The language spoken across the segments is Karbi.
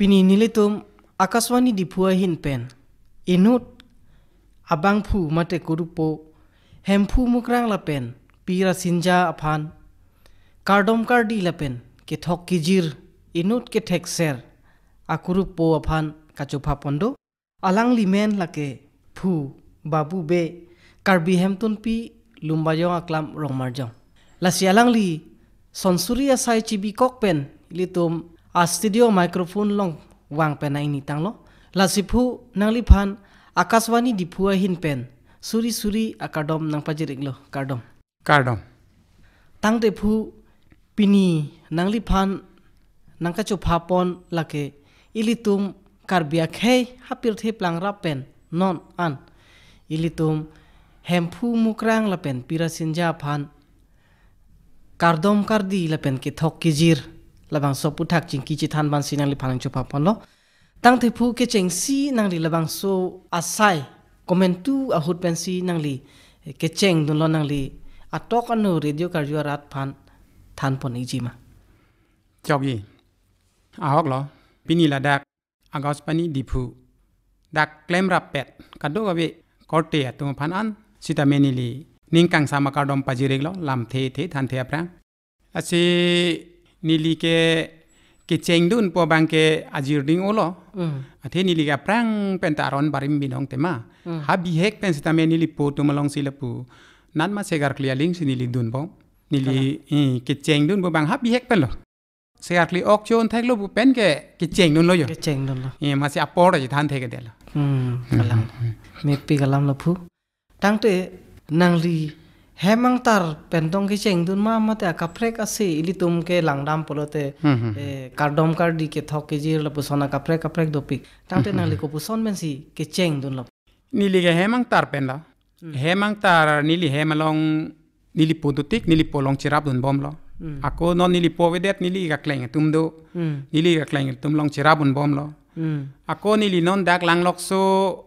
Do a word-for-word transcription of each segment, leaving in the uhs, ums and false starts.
Pini nelitum Akashvani Diphu ahin pen inut abangphu mate kurukpo Hemphu Mukrang lapen Pi Rasinja aphan kardom kardi lapen kethok kejir inut kethekser akurukpo aphan kachopha pon do. Alangli men lake Phu Babu Bey, Karbi Hemtunpi, Lumbajong Aklam Rongmarjong. Lasi alangli son suri asai chibikok pen ilitum a studio microphone along vang pen aini tanglo. Lasi phu, nangliphan Akashvani Diphu ahin pen suri suri akardom nangpajir-iklo, kardom. Kardom. Tangte phu, pini nangliphan nangkachopha pon lake ilitum Karbi akhei apirthe plang rap pen non an ilitum Hemphu Mukrang lapen Pi Rasinja aphan kardom kardi lapen kethok kejir labangso aphuthak chingki chethan ban si nangliphan nangchopha ponlo. Tangte phu, kechengsi nangli labangso asai komantu ahut pensi nangli kechengdunlo, nangli atok ano radio karju arat aphan than pon-ikji ma? Chokji. Ahok lo, pini ladak Akashvani Diphu dak klem rappet kadokave korte atum aphan an sitame neli ning kangsam akardom pajir-iklo, lamthe the thanthe aphrang. Lasi neli ke kechengdunpo abangke ajir ding-olo. Hmm. Athe neli ke aphrang pen ta aron barim binong tema. Hmm. Ha bihek pen sitame neli po atum alongsi lapu, nan ma sekarkli aling si neli dunbom. Neli, kalang, eh, kechengdunpo abang ha bihek pen lo. Sekarkli ok chon theklo pu pen ke kechengdunlo jo. Kechengdunlo. Eh, masi apor aji than thekdetlo. Hmm, kalang. Hmm, hmm, hmm. Mepik alam lo phu. Tangte nangli hem angtar pen tong kechengdun ma, mate akaprek ase ilitum ke langdam pulote, hmm, hmm, hmm, eh, kardom kardi kethok kejir lapuson akaprek kaprek dopik. Tangte, hmm, hmm, nangli, hmm, kopuson pensi kechengdunlo? Neli ke hem angtar pen lo. Hmm. Hem angtar neli hem along neli po dotik, neli po along cherapdunbomlo. Hmm. Ako non neli po avedet neli kakleng atum do. Hmm. Neli kakleng atum along cherapdunbomlo. Hmm. Ako neli non dak Langlokso,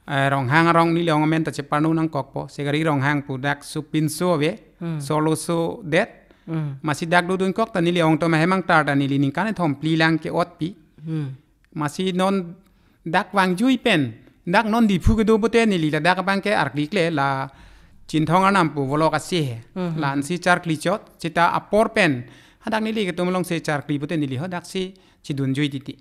eh, Ronghang arong neli ong amen ta cheparno nangkokpo. Sekari Ronghang pu dak supinso ave, hmm, soloso det. Hmm. Masi dak dodun kok ta neli ong atum hem angtar ta neli ningkan kethom phli lang ke-otpi. Hmm. Masi non dak vangjui pen, dak non Diphu kedo pute neli ladak abangke arkli kle la Chinthong Arnam pu Volok ase he. Hmm. La-ansi charkli chot, seta apor pen hadak neli ketum alongsi charkli pute neli hadaksi chedunjui titi.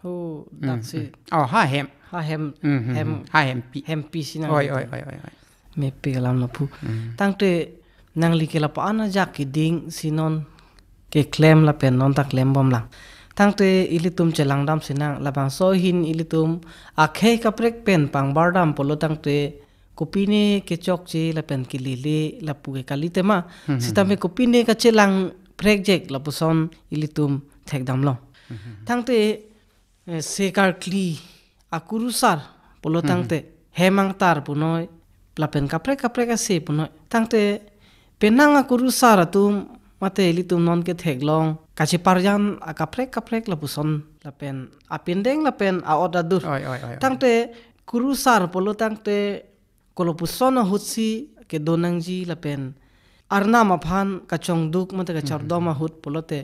Ho, daksi. Hmm, hmm. Oh, ha hem. Ha hem, hmm, hmm, hem, hmm. Ha hempi. Hempi si nang. Oi, oi, oi, oi, oi. Mepik alam lo phu. Hmm. Tangte nangli ke lapu-an ajak keding si non keklem lapen non ta klembomlang. Tangte ilitum chelangdam sinang, labangso ahin ilitum akhei kaprek pen pangbardam pulo tangte kopine kechokche lapen kelele lapu ke kali tema. Hmm, hmm, sitame, hmm, kopine kachelang prekjek lapuson ilitum thekdamlo. Hmm, hmm, hmm. Tangte, eh, sekarkli akurusar pulo, hmm, tangte, hem angtar punoi, lapen kaprek kaprek ase punoi. Tangte penang akurusar atum mate ilitum non ketheklong kacheparjan akaprek kaprek lapuson lapen apindeng lapen a-ot adur. Oi, oi, oi, oi. Tangte kurusar pulo tangte kolopuson ahutsi kedo nangji lapen Arnam aphan kachongduk mate kachardom, hmm, hmm, hmm, ahut pulote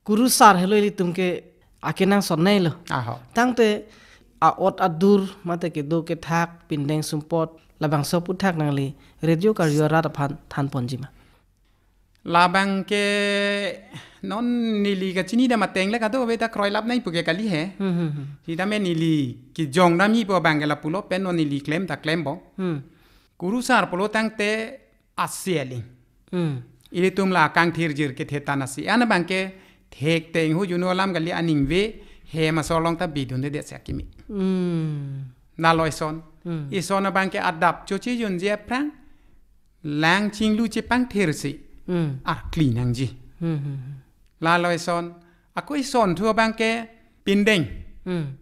kurusar helo ilitum ke akenangsot nei lo. Aho. Tangte a-ot adur mate kedo kethak pindeng sumpot labangso aphuthak nangli radio karju arat aphan than ponji ma? Labangke non neli kachinidam ateng le kadokave ta kroilap nangji pu ke kali he. Hmm, hmm, hmm. Sitame neli kejongdamji pu abangke lapulo pen non neli klem ta klembom. Hmm. Kurusar pulo tangte ase aling. Hmm. Ilitum la kangthirjir kethe tan ase. An abangke thekthe inghujun alam kali, aningve hem asor along ta bidundedet si akimi. Hmm. Lalo ison. Hmm. Ison abangke adap chochejunji aphrang lang chinglu chepangthirsi, hmm, arkli nangji. Hmm, hmm, hmm. Lalo ison. Ako ison thu abangke pindeng. Hmm.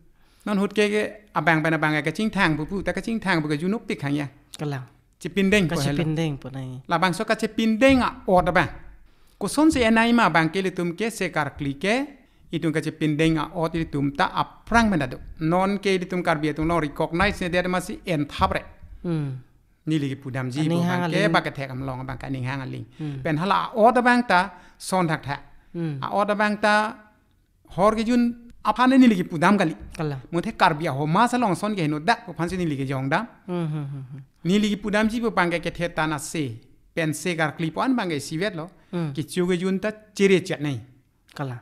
Non ahut ke, ke abang pen abang kachingthang pupu ta kachingthang pu ke junupik hangya. Kalang. Chepindeng pu helo. Kachepindeng pu nai. Labangso kachepindeng a-ot abang. Kosonsi enai ma abangke ilitum ke sekarkli ke, itum kachepindeng a-ot ilitum ta aphrang pen ta do. Non ke ilitum Karbi atum along recognize nedet masi enthap re. Hmm. Neli kepudamji pu aning hang abangke aling. Bak kethek amlong abangke aning hang aling. Hmm. Pen hala a-ot abang ta son thakthak. Hmm. A-ot abang ta hor kejun aphan neli kipudam kali. Kalang. Muthe Karbi ahoma salong ason ke henodak aphan si neli kejongdam. Hmm, hmm, hmm, hmm. Neli kipudamji pu abangke kethe tan ase pen se karkli pu an abangke isivet lo. Hmm. Kecho kejun ta chere chat nai. Kalang.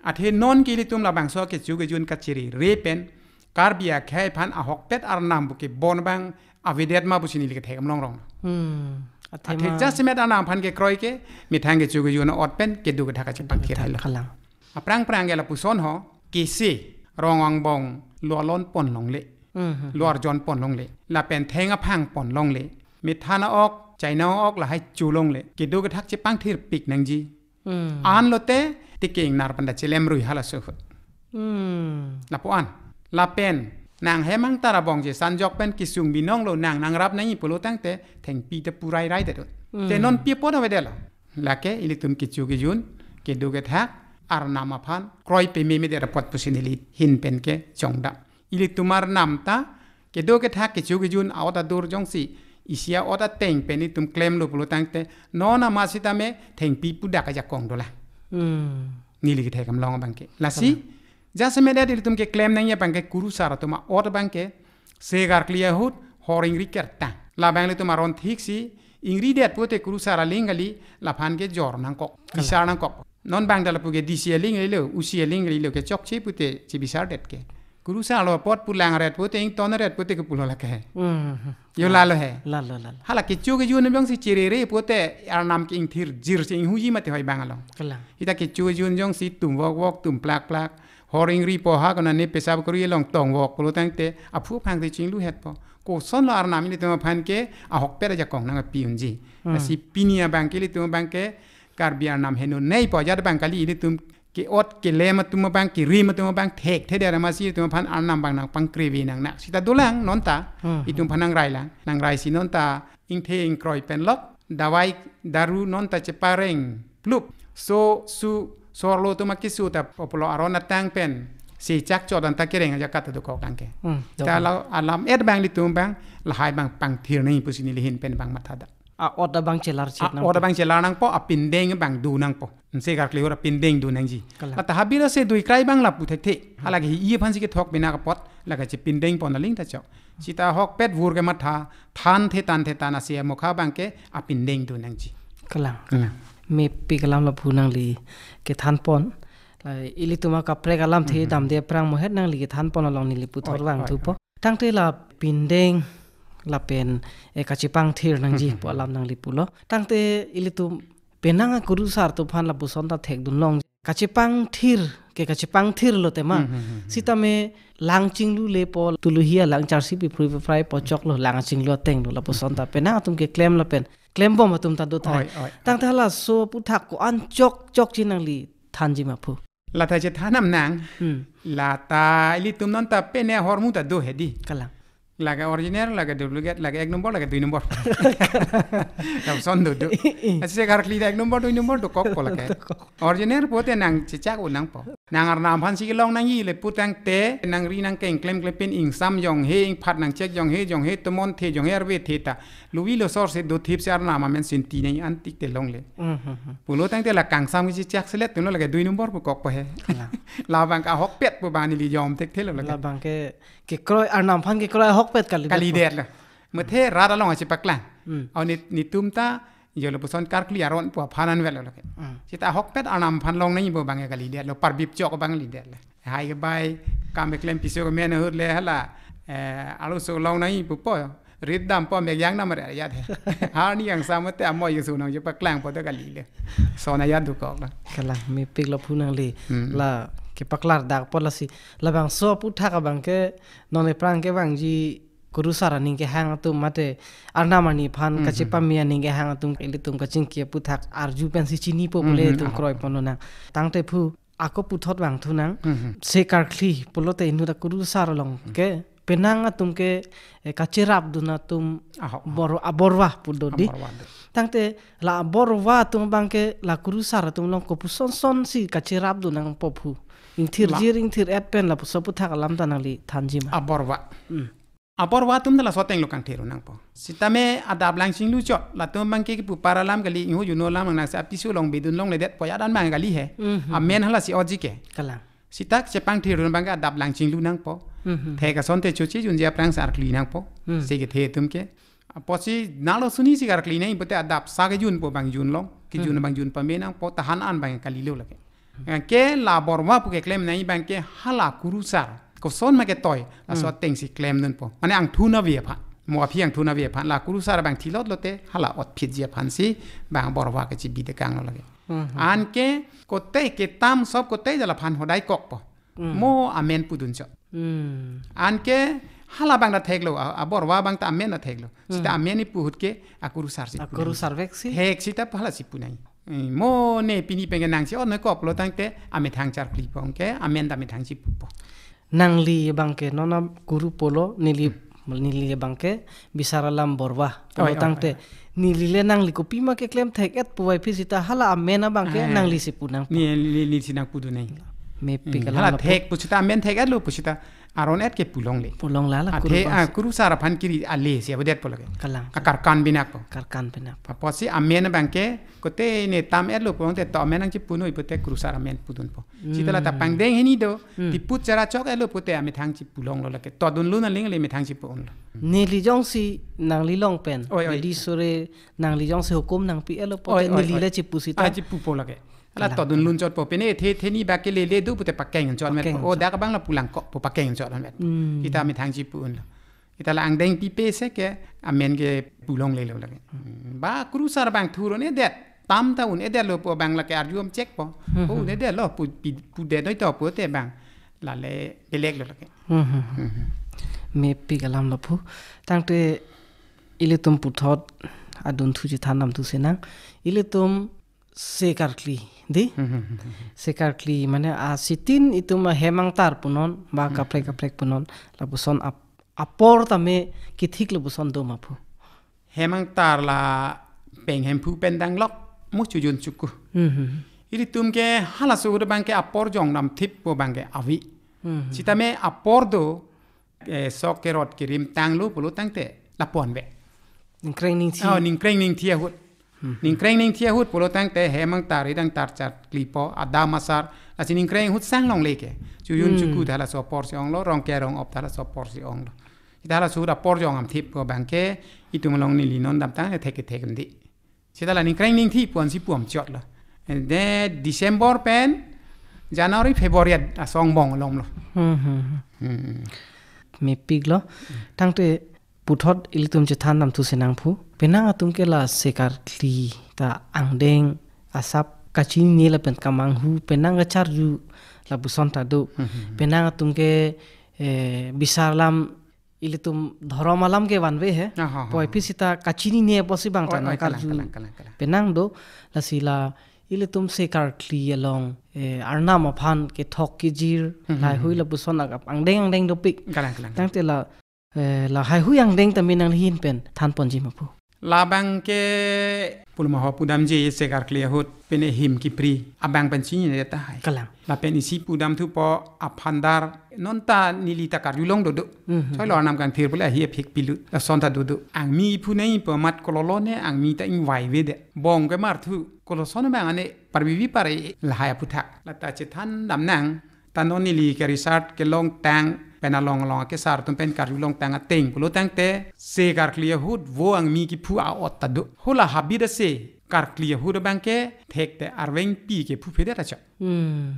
Athe non ke ilitum labangso kecho kejun kachere re pen Karbi akhei aphan ahokpet arnam pu kebon abang avedet ma pusi neli kethek am longrong. Hmm. Athe Athe ma jasemet arnam aphan kekroi ke methang kecho kejun ot pen kedo kethak kachepangthir hai lo. Kalang. Aphrang phrang ke lapuson ho, kese, rong angbong, lo alon pon longle. Mhm. Lo arjon pon longle. Lapen theng aphang pon longle. Methan a-ok, China ok lahai chu longle. Kedo kethak chepangthir pik nangji. Hmm. An lote, tiking nar panda chelem rui halaso ahut. Hmm. Lapu an. Lapen, nang hemang tara bong je sanjok pen kisung binong lo nang nangrap nangji pulo tangte, thengpi te purai rai te dut. Hmm. Te non pi apot avedet lo. Lake ilitum kecho kejun, kedo kethak, arnam aphan, kroi pememe det apot pusi neli ahin pen kejongdam. Ilitum arnam ta, kedo kethak kecho kejun a-ot adur jongsi, isi a-ot ateng pen itum klemlo pulo tangte, non ama sitame thengpi pudak ajakong dolang. Hmm. Neli kethek am long abangke. Lasi, Kalang. Jasemet det ilitum keklem nangji abangke kurusar atum a-ot abangke, se karkli ahut, hor ingri kertang. Labang ilitum aron thiksi, ingri det pute kurusar aling kali, laphan kejor nangkok, Kalang. Bisar nangkok. Non bang ta lapu ke D C aling kalilo, U C aling kalilo, kechokche pute chebisar det ke. Kurusar lo apot pu lang ret pute, ington ret pute kepulo lake. Hmm. Yo lalo he. Lalo, lalo. Hala kecho kejun jongsi chere re pute arnam ke ingthir jir si inghuji mate hoi bang along. Kalang. Ita kecho kejun jongsi tum wok wok, tum plak plak. Hor ingri po ha konane pesap kori along tong wok pulo tangte aphu aphang te chinglu het po. Koson lo arnam ilitum aphan ke ahokpet ajakong nangpi unji. Hmm. Lasi pini abangke ilitum abangke Karbi arnam heno nei po ajat abang kali ilitum ke-ot kelem atum abang kerim atum abang thekthedet amatsi ilitum aphan arnam abang nangpangkrevi nangnak. Sita dolang nonta Hmm. itum aphan nangrai lang. Nangrai si nonta ingthe ingkroi pen lok. Dawai daru nonta chepareng plup. So su sorlo atum akeso ta pulo aron atang pen. Si chak chot anta kereng ajakat dokok tangke. Hmm, Ta dokok. Lo alam et abang ilitum abang lahai abang pangthir nangji pusi neli ahin pen abang mathada. A-ot abang chelar chet A, nangpo. Ot abang chelar nangpo, apindeng abang do nangpo. Se karkli ahut apindeng do nangji. Kalang. Lata habira se dui krai abang lapu thekthe. Halake hi aphan si kethok bina kapot, lake chepindeng pon aling ta chok. Sita ahokpet vur kematha, thanthe tanthe tan ase amokha abangke apindeng do nangji. Kalang. Hmm. Mepik alam lapu nangli kethan pon. La ilitum akaprek alam the Hmm. damde aphrang mohet nangli kethan pon along neli puthot Oi, vang oi, thupo. oi. Tangte la pindeng lapen, eh, kachepangthir nangji Hmm, hmm, pu hmm. alam nangli pulo. Tangte ilitum penang akurusar atum aphan lapuson ta thekdun long. Kachepangthir, ke kachepangthir lo tema. Hmm, hmm, hmm, hmm. Sitame lang chinglu le po tuluhia lang charsi piphrui piprai po choklo lang chinglu ateng lo lapuson ta. Penang atum keklem lapen klembom atum ta do thai. Oi, oi, oi. Tangte halaso aputhak ko-an chok chokche nangli thanji ma phu. Lata chethan nam nang. Hmm. Lata ilitum nonta pene ahormu ta do hedi. Kalang. Lake original, lake duplicate, lake ek nombor, lake dui nombor. Lapuson do do. Ase karkli ta ek nombor, dui nombor dokok po lake. Dokok. Original pute nang chechak un nangpo. Nang arnam aphan si kelong nangji le pu tangte, nangri nangkeng klemklem pen ingsam jong he, ingphat nangchek jong he, jong he tomon the, jong he arve the ta. Lui lo sor se dothip si arnam amen sinti nangji antik te longle. Mhm. Pulo tangte la kangsam kechechak selet tun lo lake dui nombor pu kok po he. Kalang. Labang ke ahokpet pu abang neli jom thekthe lo lake. Labang ke kekroi arnam aphan kekroi ahokpet kalidet po. Kalidet lo. Muthe rat along achepaklang. Hmm. Au ni, netum ta, yo lapuson karkli aron pu aphan anvet lo lake. Hmm. Sita ahokpet arnam aphan long nangji pu abang ke kalidet lo, parbip chok abang lidet lo. Hai ke bai, kam keklem piso kemen ahut le hala, eh, arloso long nangji pu po. Rit dampo mek yang nam re ajat he. Arni kangsam te amoi keso nangchepaklang po ta kali le. Son ajat dokok lo. Kalang, mepik lapu nangli. Hmm. La kepaklar dak po lasi. Labangso aputhak abangke non ephrang kevangji kurusar aning kehang atum mate arnam arni aphan Hmm, hmm, kachepame aning kehang atum ilitum kachingki aputhak arju pensi chinipo Hmm, pule hmm, itum ah. kroi pon nang. Tangte phu ako puthot vangthu nang. Hmm, hmm. Se karkli pulote inut akurusar along ke penang atum ke, eh, kacherapdun atum Aho, aho. bor-, aborva pu do di. Aborva do. Tangte la aborva atum abangke la kurusar atum along kopuson son si kacherapdun nangpo phu. Ingthir La- jir ingthir et pen lapuson aputhak alam ta nangli thanji ma. Aborva. Hmm. Aborva atum ta laso ateng lo kangthir un nangpo. Sitame adap lang chinglu chot, latum abangke kipu para alam kali, ingho juno alam nang nangsi apiso along bedun longledet po ajat an abang kali he. Mhm. Amen halasi oji ke. Kalang. Sita chepangthir dun abangke adap lang chinglu nangpo. Hmm. Thek asonte choche junji aphrang si arkli nangpo. Hmm. Si kethe atum ke. Apotsi nalo suni si karkli nangji pute adap sa kejunpo abang junlong. Kejun Hmm. abang jun pame nangpo, tahan an abang kalilo lake. Ke la Borwa pu keklem nangji abangke hala kurusar. Koson ma ketoi, laso Hmm. ateng si klemdunpo. Mane angthun ave aphan. Mo aphi angthun ave aphan. La kurusar abang thilot lote, hala otphitji aphan si, abang Borwa kechibi dekanglo lake. Hmm. Anke kote ketam sop kote jala aphan hodai kokpo. Hmm. Mo amen pudunchot. Hmm. Anke hala abang ta theklo, a, a Borwa abang ta amen ta theklo. Sita Hmm. amen ipu ahut ke akurusar si A pudun. kurusar vek si. Thek sita hala si pu nangji. Eh, mo ne pini pen ke nang si-ot nangkoklo tangte amethang charklipo ke, amen ta amethang si pupo. Nangli abangke non akuru pulo, neli, neli abangke Bisaralam Borwa pulo Oi, oi, tangte. oi. Neli le nangli kopima keklem thek-et puvoiphit sita hala amen abangke Ah. nangli si pu nangpo. Ne, ne, ne si nang pudun nangji. Mepik Hmm, alam hala lapu. thek pu sita amen thek-etlo pu sita aron-et ke pulongle. Pulongle hala Athe, kuru ah, bangsi. kurusar aphan kiri ale si avedetpo lake. Kalang. Akarkan binakpo. Karkan binakpo. Apotsi amen abangke kote ne tam-etlo pulote to amen nangchipu noi pute kurusar amen pudunpo. Sita la ta Hmm. pangdeng hini do, Hmm. tiput chara chok-etlo pute amethang chipulonglo lake. To dunlun aling le methang chipu-unlo. Neli jongsi nangli along pen. Oi, oi. Neli sore nangli jongsi hukum nangpi-etlo pute Oi, oi, neli oi. le chipu sita. Ah, chipupo lake. Hala Kalang. to dunlunchotpo pene the, the ni ba ke lele do pute pakengchot met. Pakengchot. O dak abang la pulangkokpo pakengchot met. Hmm. Sita amethang chipu-unlo. Sita la angdeng pipe si ke amen ke pulonglelo lake. Hmm. Ba kurusar abang thur un-edet. Tam ta un-edetlo pu abang lake arju amchekpo. Hmm. O un-edetlo pu pi, pudet noi to pute abang. Lale beleklo lake. Hmm, hmm, hmm. Hmm. Mepik alam lapu. Tangte ilitum puthot adunthu chethan damthu sinang. Ilitum se karkli, dei? Hmm, hmm, hmm, hmm. Se karkli, mane asitin itum ahem angtar punon, ba Hmm. kaprek kaprek punon, lapuson ap-, apor tame kethik lapuson do ma pu. Hem angtar la Penghemphu pen danglok, mo Chojun Chuku. Hmm, hmm. Ilitum ke halaso ahut abangke apor jong damthippo abangke ave. Hmm. Sitame apor do, eh, sok kerot kerimtanglo pulo tangte lapu-an ave. Ningkreng ningthi. Oh, ningkreng ningthi ahut. Hmm. Ningkreng ningthi ahut pulo tangte hem angtar rit angtar charklipo, adam asar, lasi ningkreng ahut sang longle ke. Chojun Hmm. Chuku ta halaso apor si onglo, Rongke Rongop ta halaso apor si onglo. Sita halaso ahut apor jong damthippo abangke, itum along neli non damtang thek thek ndi. Sita la ningkreng ningthi pu-an si pu amchotlo. And then December pen January, February asong bong longlo. Hmm, hmm, hmm. Hmm. Mepiklo. Tangte puthot ilitum chethan damthu sinang pu. Penang atum ke la se karkli ta angdeng asap kachinine lapen kamanghu penang kacharju lapuson ta do. Hmm, hmm, hmm. Penang atum ke, eh, Bisaralam ilitum dhorom alam ke vanve he. Ah, ha, ha, Puvoiphit ha. sita kachinine pusi abang ta Oi, oi, nangkarju. kalang, kalang, kalang, kalang. Penang do, lasi la ilitum se karkli along, eh, arnam aphan kethok kejir, Hmm, hmm, haihui hmm. lapuson agap angdeng angdeng dopik. Kalang, kalang, kalang. Tangte la, eh, la haihui angdeng tame nangli ahin pen thanponji ma pu. Labang ke pulma ho pudamji se karkli ahut pen ahim kipri abang pen chinine tahai. Kalang. Lapen isi pudamthupo aphandar non ta neli ta karjulong dodo. Mhm. Soilo arnam kangthir pule ahi aphik pilut. Lason ta dodo. Angmi iphu nangji pu amat kololo ne angmi ta ingvai avedet. Bong ke marthu. Koloson abang ane parbibi pare lahai aphuthak. Lata chethan damnang. Ta non neli ke research kelongtang pen along along ke sar atum pen karjulongtang ateng pulo tangte se karkli ahut vo angmi kiphu a-ot ta do. Hula habit ase karkli ahut abang ke thekte arvengpi kephu phedet acho. Hmm.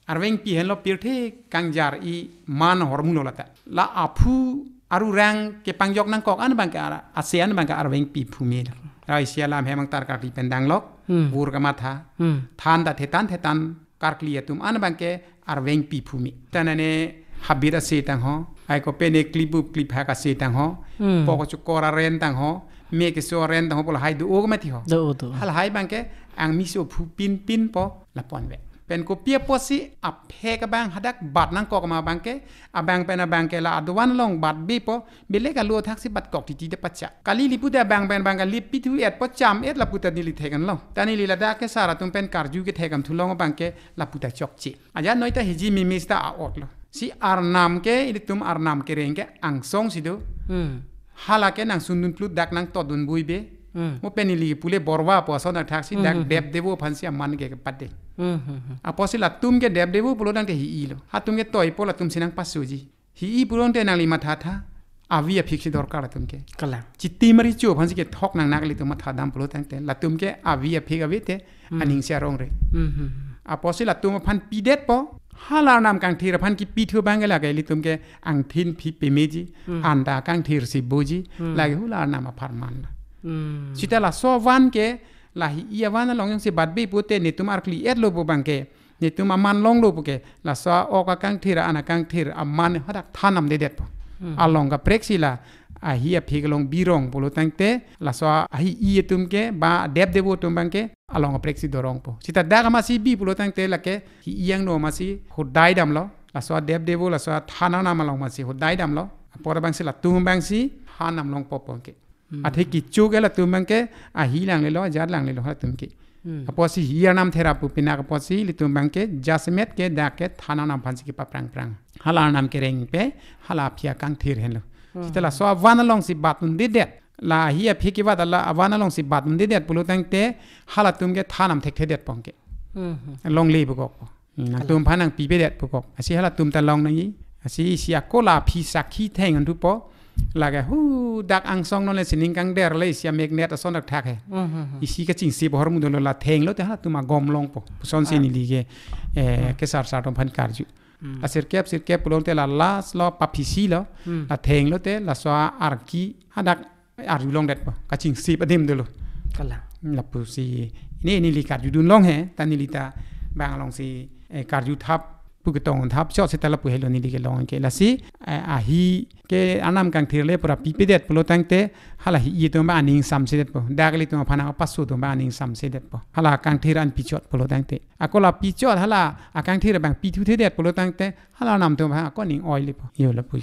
Arvengpi henlo pirthe kangjar-i man ahormu lo lata. La aphu arurang kepangjok nangkok an abang ke ara, ase an abang ke arvengpi phu melo. Raisi alam hem angtar karkli pen danglok, Hmm. bur kamatha, Hmm. than ta thetan thetan karkli atum an abang ke arvengpi phu me. Tanane habit ase tangho, ai ko pene klibup kliphak ase tangho, Hmm. pok chukor aren tangho, me keso aren tangho pu lahai do-o mati ho. Do-o, do-o. Halahai abang ke angmi so phu pinpinpo lapu-an ave. Pen kopi apotsi aphek abang hadak bat nangkok ma abang ke, abang pen abang ke la adovan along bat bipo, belek alo thaksi bat kok titi de pacha. Kali lipu de abang pen abang ke lip pithu-etpo cham-et lapu ta neli thekdamlo. Ta neli ladak ke sar atum pen karju kethek damthu long abang ke lapu ta chokche. Ajat noi ta hiji mimi sita a-otlo. Si arnam ke, ilitum arnam kereng ke angsong si do. Hmm. Hala ke nang sundun plut dak nang todun bui be. Hmm. Mo pen ili pule Borwa pu ason athaksi dak Hmm, hmm, hmm. Dep Devo aphan si aman ke kepade. Hmm, hmm, hmm. Apotsi latum ke dep devo pulo tangte hi-i lo. Hatum ke toipo, latum si nangpasoji. Hi-i pulote nangli mathatha. Avi aphik si dorkar latum ke. Kalang. Chiti mari chu aphan si kethok nangnak ilitum mathadam pulo tangte, latum ke avi aphik ave te, Hmm. aning si arong re. Hmm, hmm, hmm. Apotsi latum aphan pidetpo. Hala arnam kangthir aphan kipithu abang ke lake ilitum ke angthin phi pemeji, Hmm. anta kangthir si boji, Hmm. lake hula arnam apharman. Hmm. Sita laso avan ke, la hi-i avan along jongsi batbe pute netum arkli-etlo pu abang ke, netum aman longlo pu ke, laso a-ok akangthir, an akangthir aman hadak than namdedetpo. Hmm. Along kaprek si la ahi aphik along birong pulo tangte, laso ahi-i atum ke, ba dep devo atum abang ke, along kaprek si dorongpo. Sita dak amatsi bi pulo tangte lake hi-i angno amatsi hudai damlo. Laso dep devo, laso than arnam along amatsi hudai damlo. Apor abang si latum abang si than nam longpo pu ke. Hmm. Athe kecho ke latum abang ke ahi langlelo, ajat langlelo latum ke. Hmm. Apotsi hi arnam therap pu pinak apotsi ilitum abang ke jasemet ke dak ke than arnam aphan si kepaprang prang. Hala arnam kereng pe, hala aphi akangthir henlo. Hmm. Sita laso avan along si bat undedet. La hi aphi kebat ala avan along si bat undedet pulo tangte, halatum ke than nam thekthedetpo ke. Hmm, hmm. Longle pu kok po. Hmm, Kalang. Nangtum aphan nangpipedet pu kok. Lasi halatum ta long nangji. Lasi isi ako la aphi sakhi theng thupo. Lake hu dak angsong non le sining kangder le isi ameknet ason dak thak he. Hmm, hmm, hmm. Isi kachingsi bohor mudo lo la thenglo te halatum agom longpo. Puson si Ah. neli ke, eh, Hmm. kesar sar atum aphan karju. Hmm. La sirkep sirkep pulote la last lo paphisi lo. Hmm. La thenglo te laso arki hadak arju longdetpo, kachingsip adim dolo. Kalang. Lapusi, ne neli karjudun long he, ta neli ta bang along si, eh, karju thap, pu ketong thap, chot seta lapu helo neli kelong ke. Lasi, eh, ahi ke arnam kangthir le pura pipedet pulo tangte, hala hi-i atum abang aning samsedetpo. Dak ilitum aphan nangpaso atum abang aning samsedetpo. Hala kangthir an pichot pulo tangte. Ako la pichot hala akangthir abang pithuthedet pulo tangte, hala arnam atum abang ako ning oilepo. Yo lapu.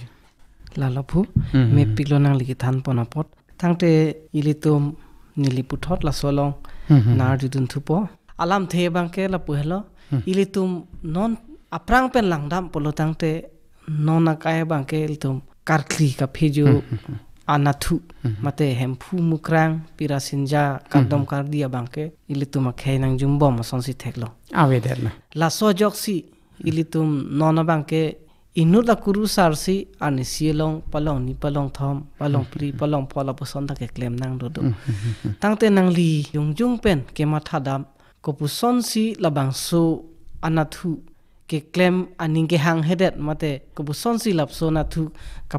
Lalo pu, Hmm. mepiklo nangli kethan pon apot. Tangte ilitum neli puthot laso along Hmm, hmm. nar judun thupo. Alamthe abang ke lapu helo. Hmm. Ilitum non aphrang pen langdam pulo tangte non akai abang ke ilitum karkli kaphejo Hmm, hmm, hmm. anathu Hmm, hmm. mate Hemphu Mukrang, Pirasinja, kardom Hmm, hmm. kardi abang ke ilitum akhei nangjumbom asonsi theklo. Avedetlo. Laso ajoksi ilitum non abang ke inut akurusar si arnisi along palong ni palong thom, palong Hmm. phli, palong pho lapuson ta keklem nangdodo. Hmm, hmm, hmm, hmm. Tangte nangli jongjong pen kemathadam, kopusonsi labangso anathu keklem aning kehanghedet mate kopusonsi lapuson anathu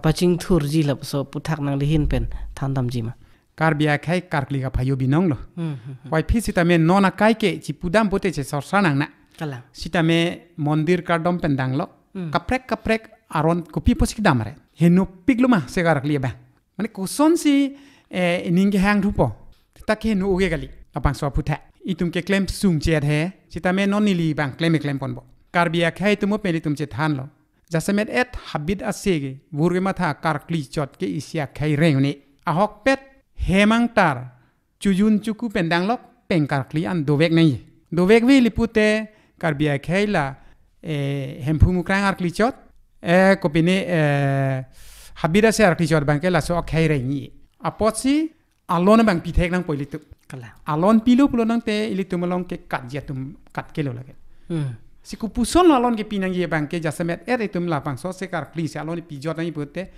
kapachingthurji lapuson aputhak nangli ahin pen thandamji ma? Karbi akhei karkli kaphajo binong lo. Hmm, hmm, hmm. Wai phi sitame non akai ke chipudam pute chesorsar nangne. Kalang. Sitame mondir kardom pen danglok. Hmm. Kaprek kaprek aron kopi apotsi kedam re. Henopiklo ma se karkli abang. Mane kosonsi, eh, ining kehang thupo. Ta ke heno oge kali. Labangso aputhak. Itum keklem sungchet he. Sitame non neli abang klem klem ponpo. Karbi akhei atum pen itum chethanlo. Jasemet et habit ase ke, vur kematha karkli chot ke isi akhei reng un-e. Ahokpet hem angtar, chojun choku pen danglok peng karkli an dovek nangji. Dovek veli pute Karbi akhei la, eh, Hemphu Mukrang arkli chot, eh, kopine, eh, habit ase arkli chot abang ke laso akhei rengji. Apotsi alon abang pithek nangpo ilitum. Kalang. Alon pilo pulo tangte ilitum along ke katji atum katkelo lake. Hmm. Si kopuson lo alon kepi nangji abang ke jasemet et itum labangso se karkli si alon pijot nangji pute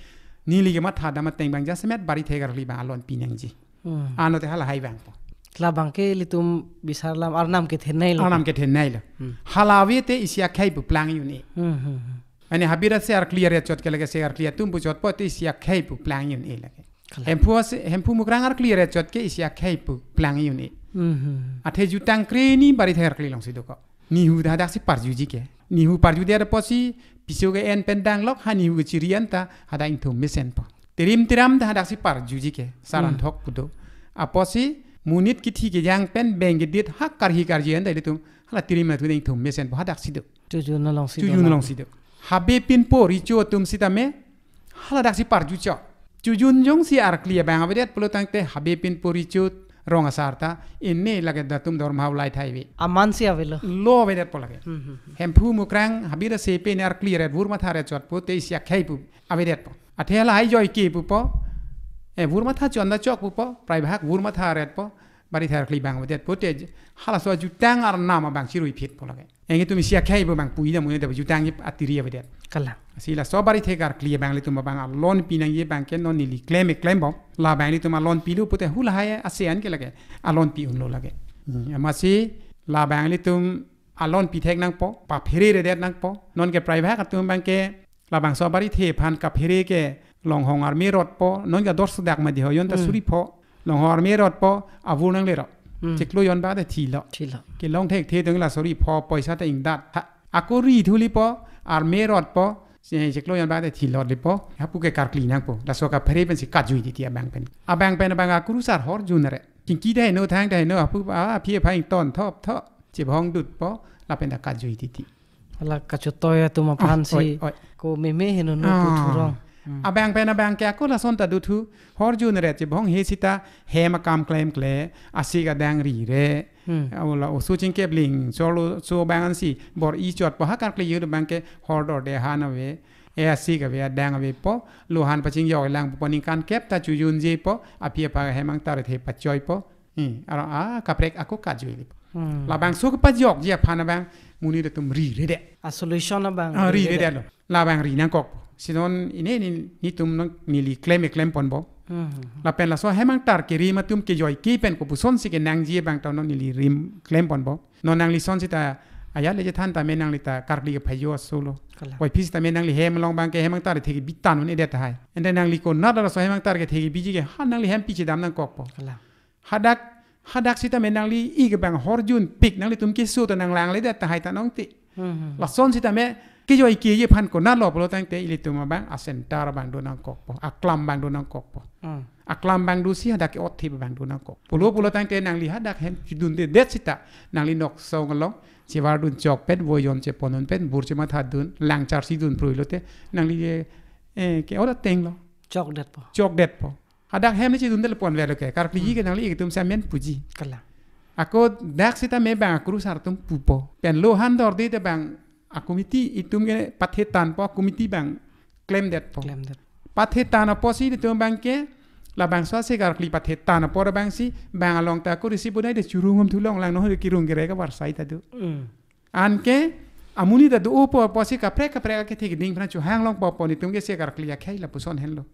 neli kemathadam ateng abang jasemet Barithe karkli abang alon pi nangji. Hmm. Ano te halahai abangpo. Labang ke ilitum bisar lam arnam kethenei lo. Arnam kethenei lo. Hmm. Hala ave te isi akhei pu plang un-e. Hmm, hmm, hmm. Mane habit ase arkli aret chot ke lake se karkli atum pu chotpo te isi akhei pu plang un-e lake. Kalang. Hemphu ase, Hemphu Mukrang arkli aret chot ke isi akhei pu plang un-e. Mhm. Athe jutang kreni Barithe karkli alongsi dokok. Nihu ta hadaksi parjuji ke. Nihu parjudet apotsi piso ke-en pen danglok ha nihu kechiri an ta hadak ingthum mesenpo. Tirim tiram ta hadaksi parjuji ke. Saran Hmm. thok pu do. Apotsi monit kithi kejang pen beng kedit ha karhi karji an ta ilitum hala tirim athu ingthum mesenpo hadaksi do. Chojun alongsi Chojun do alongsi do. Habe pinpo recho atum sitame, haladaksi parju chot. Chojun jongsi arkli abang avedet pulo tangte habe pinpo recho rong asar ta, ini lake datum dorma ulai thai ve. Aman si avelo. Lo avedetpo lake. Hmm, hmm, hmm. Hemphu Mukrang habit ase pen arkli aret vur matha aret chot pute isi akhei pu avedetpo. Athe halahai joi ke pupo. Eh, vur matha chot da chok pupo. Prai bahak vur matha aretpo. Barithe karkli abang avedet pute, halaso ajutang arnam abang chiruiphitpo lake. Eng itum isi akhei abang puji dam un-edet, jutang ji atiri avedet. Kalang. Si laso barithe karkli abang ilitum abang alon pinangji abang ke non neli klem-e klembom. Labang ilitum alon pilo pute hu lahai ase an ke lake. Alon pi unlo lake. Hmm, amatsi labang ilitum alon pithek nangpo, paphere redet nangpo. Non ke private atum abang ke labangso abarithe aphan kaphere ke longhong arme rotpo, non ke dor sudak madi ho, yon ta Hmm. suri pho, longhong arme rotpo, avur nanglero. Hmm. Chiklo jon bak te thilo. Thilo. Kelong thekthe tong la suri pho, poisa ta ingdat. Ha, ako ri thulipo, arme rotpo, che-, chiklo jon bak te thilo lipo, hapu ke karkli nangpo. Laso kaphere pensi kajui titi abang pen. Abang pen abang akurusar hor jun re. Chingki ta heno, thang ta heno, hapu, ah, aphi apha ington thop thop. Chebhong dutpo, lapen ta kajui titi. Hala kachotoi atum aphan Ah, si oi, oi. Ko meme heno no Ah. pu thurong. Hmm. Abang pen abang ke ako lason ta duthu, hor jun re chebhong he sita hem akam klemkle, asik adang rire. Hmm. Aula oso chingkep ling, chorlo so abang ansi, bor-i chotpo ha karkli yur abang ke hor dorde han ave, e asik ave, adang avepo, lo han pachingjok langpo, ningkan kep ta chojunjepo, aphi apha hem angtar the pachoipo. Hmm, aro, ah, kaprek ako kajui lipo. Hmm. Labangso kepajokji aphan abang monit atum ri redet. A solution abang Ah, ri ri redet. Redet lo. Labang ri nangkok. Si non ini, ini, netum non neli klem-e klemponbom. Hmm. Lapen laso hem angtar kerim atum kejoike pen kopuson si kenangji abang ta non neli rim klemponbom. Non nangli son sita aya le chethan tame nangli ta karkli kephajo asolo. Kalang. Waiphi sita me nangli hem along abang ke hem angtar thek bitan un-edet tahai. Ente nangli konat laso hem angtar kethek biji ke ha nangli hem pi chedam nangkokpo. Kalang. Hadak, hadak sita me nangli ik abang hor junpik, nanglitum keso ta nanglangledet tahai ta nongte. Hmm, hmm. Lason sita me kejoikeji aphan konatlo pulo tangte ilitum abang a center abang do nangkokpo, aklam abang do nangkokpo. Hmm. Aklam abang do si hadak ke-otthip abang do nangkok. Pulo pulo tangte nangli hadak hem chedundedet sita, nangli nok song along chevardun chok pen, voi jon chepondun pen, bur chemathadun, lang charsidun pruilote, nangli, eh, ke-ot atenglo. Chokdetpo. Chokdetpo. Hadak hem ni chedundet pon velo ke. Karkli Hmm. ke nangli itum samen puji. Kalang. Ako dak sita me abang akurusar atum pupo. Pen lo han dorde te abang akomiti itum ke pathetanpo, akomiti abang klemdetpo. Klemdet. Pathetan apotsi itum abang ke labangso ase karkli pathetan apor abang si abang along ta ako risi bonai de churungum thulong lang no kirung kere ka varsai ta do. Hmm. Anke amonit ta do-opo apotsi kaprek kaprek akethe keding pran chuhang longpo, pon itum ke se karkli akhei lapuson henlo.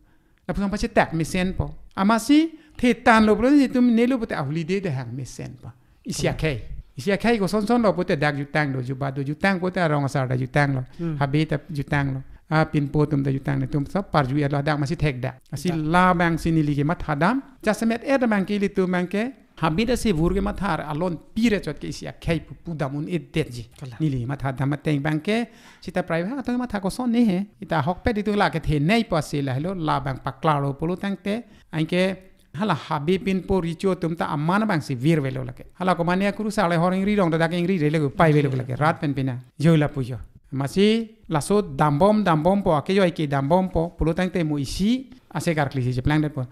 Lapuson pachetak mesenpo. Amatsi thetanlo pulo itum nelo pute ahuli de de hang mesenpo. Isi Hmm. akhei. Isi akhei kosonsonlo pute dak jutang do, juba do, jutang pute arong asar ta jutanglo. Hmm. Habe ta jutanglo. A pinpo atum ta jutang, netum sab parju-etlo dak amatsi thekdak. Asi Dak. Labang si neli kemathadam. Jasemet-et abang ke ilitum abang ke habit asi vur kemathar alon pire chot ke isi akhei pu pudam un-edetji. Kalang. Neli mathadam ateng abang ke sita private atum matha koson ne he. Ita ahokpet itum lake thenei pusi lahelo labang paklarlo pulo tangte. Anke hala habe pinpo recho atum ta aman abang si virvelo lake. Hala komane akurusar le hor ingri rong ta dak ingri rele pai velo lake. Rat pen pina. Joi lapu jo. Amatsi laso dambom dambompo, akejoike dambompo pulo tangte mo isi ase karkli si cheplangdetpo.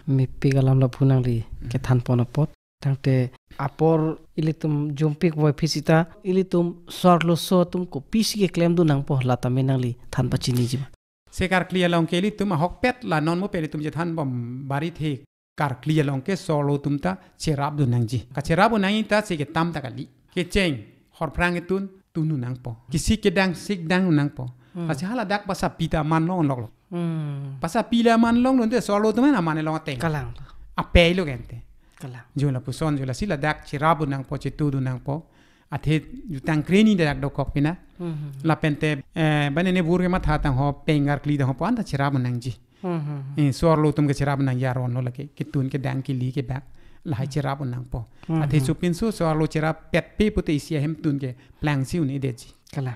Mepik alam lapu nangli Hmm. kethanpon apot. Tangte apor ilitum jumpik waiphi sita, ilitum sorloso atum kopisi keklemdun nangpo la tame nangli than pachiniji ma? Se karkli along ke ilitum ahokpet la non mo pen itum chethanbom barithe karkli along ke sorlo atum ta cherapdun nangji. Kacherapdun nangji ta se ketam ta kali. Kecheng, horphrang itun, tunu nangpo. Kisik kedang sikdang nangpo. Hmm. Lasi hala dak pasapi ta aman longloklo. Hmm. Pasapi le aman longlo te sorlo atum na aman long ateng. Kalang. Apei lo gente. Kalang. Jo lapuson jo lasi ladak cherapdun nangpo, chetudun nangpo. Athe jutang kreni dak dokok pina. Hmm. Lapen te, eh, bane ne vur kematha tangho, peng karkli tangho po anta cherapdun nangji. Hmm, hmm, hmm. Eh, sorlo atum ke cherapdun nangji aron lo lake. Ketun kedang kili kebak. Lahai Hmm. cherapdun nangpo. Hmm, Athe hmm. Chupinso sorlo cherap petpe pute isi ahemtun ke plangsi un-edetji. Kalang.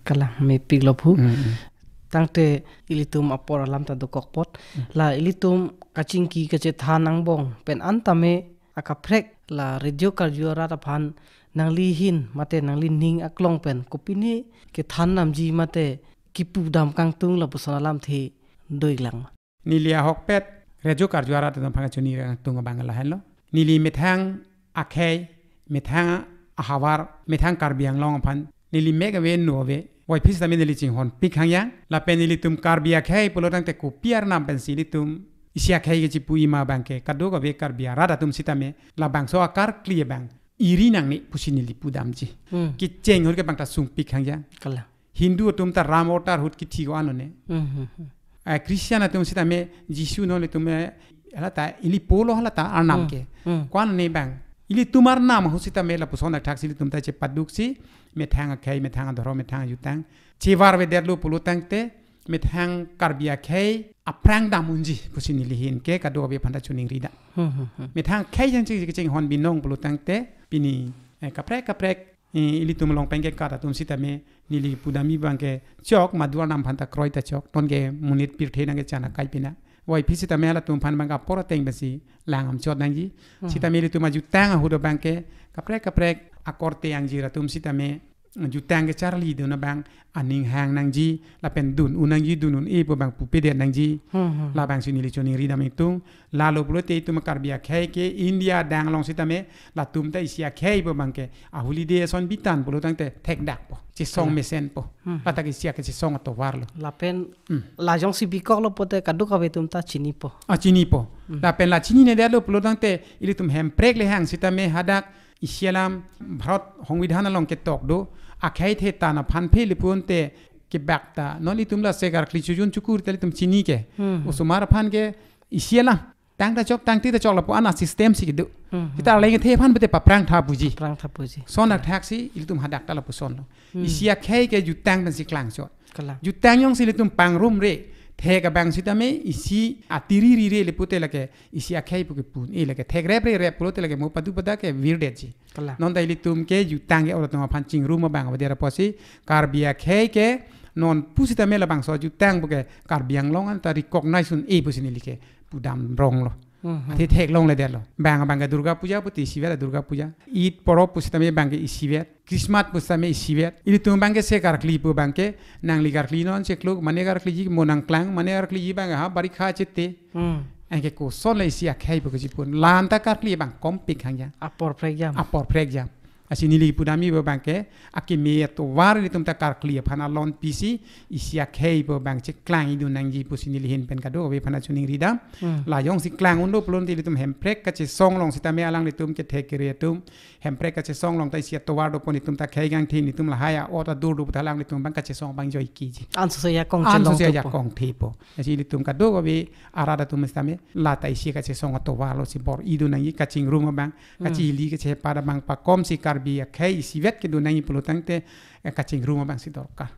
Kalang mepiklo phu. Hmm, hmm. Tangte ilitum apor alam ta dokok apot. Hmm. La ilitum kachingki kachethan angbong pen an tame akaprek la radio karju arat aphan nangli ahin mate nangli ning aklong pen kopine kethan damji mate kipudam kangtung lapuson alamthe doiklang ma? Neli ahokpet radio karju arat atum aphan kachini kangtung abang lahenlo. Neli methang akhei, methang ahavar, methang Karbi Anglong aphan neli mek ave, nu ave. Waiphi sitame neli chinghonpik hangyang. Lapen nelitum Karbi akhei pulo tangte kopi arnam pensi ilitum isi akhei kechipu ima abangke kadokave Karbi arat atum sitame labangso akarkli abang iri nangne pusi neli pudamji. Hmm. Kecheng ahut ke bangta sungpik hangjang. Kalang. Hindu atum ta Ram avatar ahut kithi ko-an one. Hmm, hmm, hmm. Eh, Christian atum sitame Jisu non ilitum, eh, hala ta ili polo hala ta arnam Hmm, ke. Hmm. Ko-an one abang. Ilitum arnam ahut sitame lapuson athak si ilitum ta chepaduksi methang akhei, methang adhorom, methang ajutang chevarvedetlo pulo tangte methang Karbi akhei aphrang dam unji pusi neli ahin ke kadokave aphanta choningri dam. Hmm, hmm, hmm. Methang akhei jangchi kechinghon binong pulo tangte pini, eh, kaprek kaprek, eh, ilitum along pen kekat atum sitame neli pudam abangke chok madu arnam aphanta kroi ta chok, non ke monit pirthe nangkechan akai pina. Wai phi sitame halatum aphan abangke apor ateng pensi lang amchot nangji. Hmm. Sitame ilitum ajutang ahut abangke kaprek kaprek akorte angjir atum sitame jutang kecharlidun abang aning hang nangji, lapen dun un nangji, dun un-e pu abang pupedet nangji. Hmm, hmm. Labangsi neli choningri dam ingtung. Lalo pulote itum Karbi akhei ke India adang along sitame latum ta isi akhei pu abangke a holiday ason bitan pulo tangte thekdakpo, chesong Kalang. mesenpo. Hmm. Lata ke isi ake chesong atovarlo. Lapen Hmm. la jongsi bikoklo pulote kadokave atum ta chinipo. Ah, chinipo. Hmm. Lapen la chininedetlo pulo tangte ilitum Hemprek le hang sitame hadak isi alam Bharat Songbidhan along ketok do, akhei the tan aphan phe le pu ante kebak ta non ilitum la sekarkli chojun chokur ta ilitum chini ke. Hmm. Osomar aphan ke isi alam tang ta chok, tangte ta chok lapu an asystem si kedo. Hmm, hmm. Seta arleng kethe aphan bete paphrang tha puji. Paphrang tha puji. Son athak si ilitum hadak ta lapusonlo. Hmm. Isi akhei ke jutang pensi klangchot. Kalang. Jutang jongsi ilitum pangrumre, thek abang sitame isi atiri rire le pute lake isi akhei pu kepu un-e, lake thek reprerep pulote lake mo padu pada ke virdetji. Kalang. Non ta ilitum ke jutang ke oro atum aphan chingrum abang avedet apotsi Karbi akhei ke non pusitame labangso jutang pu ke Karbi Anglong anta recognize un-e pusi neli ke pudam ronglo. Hmm, hmm. Athe theklongledetlo. Bang abangke Durga Puja puti isivet, Durga Puja. Eid porop pusitame abangke isivet. Christmas pusitame isivet. Ilitum abangke sekarkli pu abangke nangli karkli non chekluk, mane karkliji mo nangklang, mane karkliji abang ha barikha chete. Hmm. Anke koson le isi akhei pu kechipu un. La-an ta karkli abang kompik hangjang. Apor phrekjam. Apor phrekjam. Lasi neli pudam abangke akimi atovar ilitum ta karkli aphan alon pisi isi akhei pu abang cheklang idun nangji pusi neli ahin pen kadokave aphanta choningri dam. Hmm. La jongsi klang unlo pulote ilitum Hemprek kachesong along sitame alanglitum kethek kere atum Hemprek kachesong along ta isi atovar dopon, itum ta khei gangthin, itum lahai a-ot adur do puta alanglitum abang kachesong abang joikiji. Anso se jakong Anso chelong se thupo. jakong thepo. Lasi ilitum kadokave arat atum sitame lata isi kachesong atovarlo si bor-idun nangji, kachingrum abang, Hmm. kachili kachehepat abang pakomsi Karbi akhei isivet kedun nangji pulo tangte, eh, kachingrum abangsi dorkar.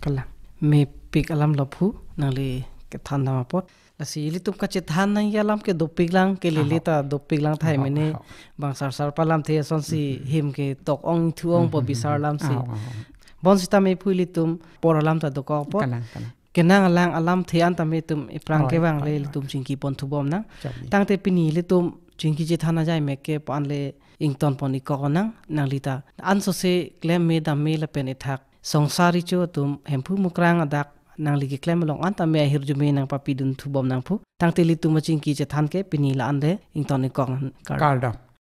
Kalang. Mepik alam lo phu, nangli kethan dam apot. Lasi ilitum kachethan nangji alam ke dopiklang, kelele Aho. ta dopiklang thai Aho, mene, aho. bang sarsar pu alamthe asonsi Hmm, hmm. hem ketok ong thu ongpo Hmm, hmm, bisar hmm. alamsi. Aho, aho. Bonsitame phu ilitum apor alam ta dokokpo. Kalang, kalang. Kenang alang alamthe an tame itum ephrang Oi, kevang oi, le oi. ilitum chingki pon thubom nang. Chali. Tangte pini ilitum chingki chethan ajai mek ke pu an le ington pon ikok nang, nangli ta anso se klem me dam me lapen ethak songsar recho atum Hemphu Mukrang adak nangli keklem along an tame ahirjume nangpapidun thubom nang phu. Tangte ilitum achingki chethan ke pini la-an le ington ikok nang, kardom. Kardom.